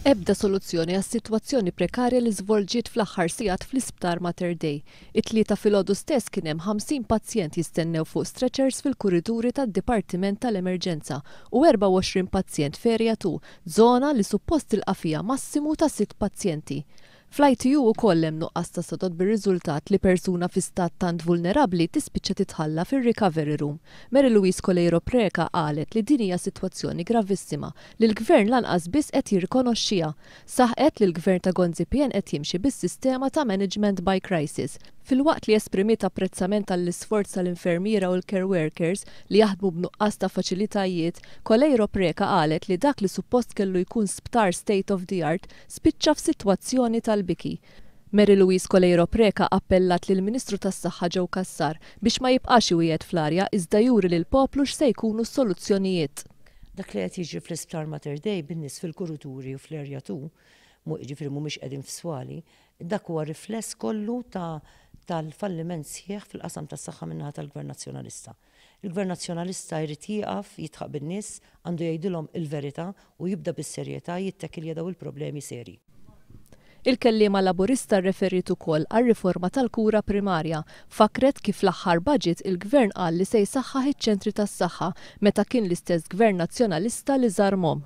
Ebda soluzzjoni għas-sitwazzjoni prekarja li żvolġiet fl-aħħar sigħat fl-Isptar Mater Dei. It-Tlieta filgħodu stess kien hemm 50 pazjent jistennew fuq stretchers fil-kurituri tad-Dipartiment tal-Emerġenza u 24 pazjent f'Area 2, żona li suppost tilqa' fiha massimu ta' sitt pazjenti. Fl-ITU ukoll hemm nuqqas ta' sodod bir-riżultat li persuna fi stat tant vulnerabbli tispiċċa titħalla fir-recovery room. Mary Louise Coleiro Preca qalet li din hija sitwazzjoni gravissima li l-Gvern lanqas biss qed jirrikonoxxiha. Saħqet li l-Gvern ta' Gonzi PN qed jimxi bis-sistema ta' management by crisis. Filwaqt li esprimiet apprezzament għall-isforz tal-infermiera u l-care workers li jaħdmu b'nuqqas ta' faċilitajiet, Coleiro Preca qalet li dak li suppost kellu jkun sptar state of the art spiċċa f'sitwazzjoni tal-biki. Mary Louise Coleiro Preca appellat lill-Ministru tas-Saħħa Joe Cassar biex ma jibqax iwiegħed fl-arja iżda juri lill-poplu x'se jkunu s-soluzzjonijiet. Dak li qed jiġri fl-Isptar Mater Dei bin-nies fil-kurituri u fl-Area 2, jiġifieri mhumiex qegħdin f'swali, dak huwa rifless kollu ta' tal-falliment sħiħ fil-qasam tas-saħħa min-naħa tal-Gvern Nazzjonalista. Il-Gvern Nazzjonalista jrid jieqaf jidħaq bin-nies, għandu jgħidilhom il-verità u jibda bis-serjetà jittekilja daw il-problemi serji. Il-kelliema Laburista rreferiet ukoll għar-riforma tal-kura primarja. Fakret kif l-aħħar budget il-Gvern qal li se jsaħħaħ iċ-ċentri tas-saħħa meta kien l-istess Gvern Nazzjonalista li żarmhom.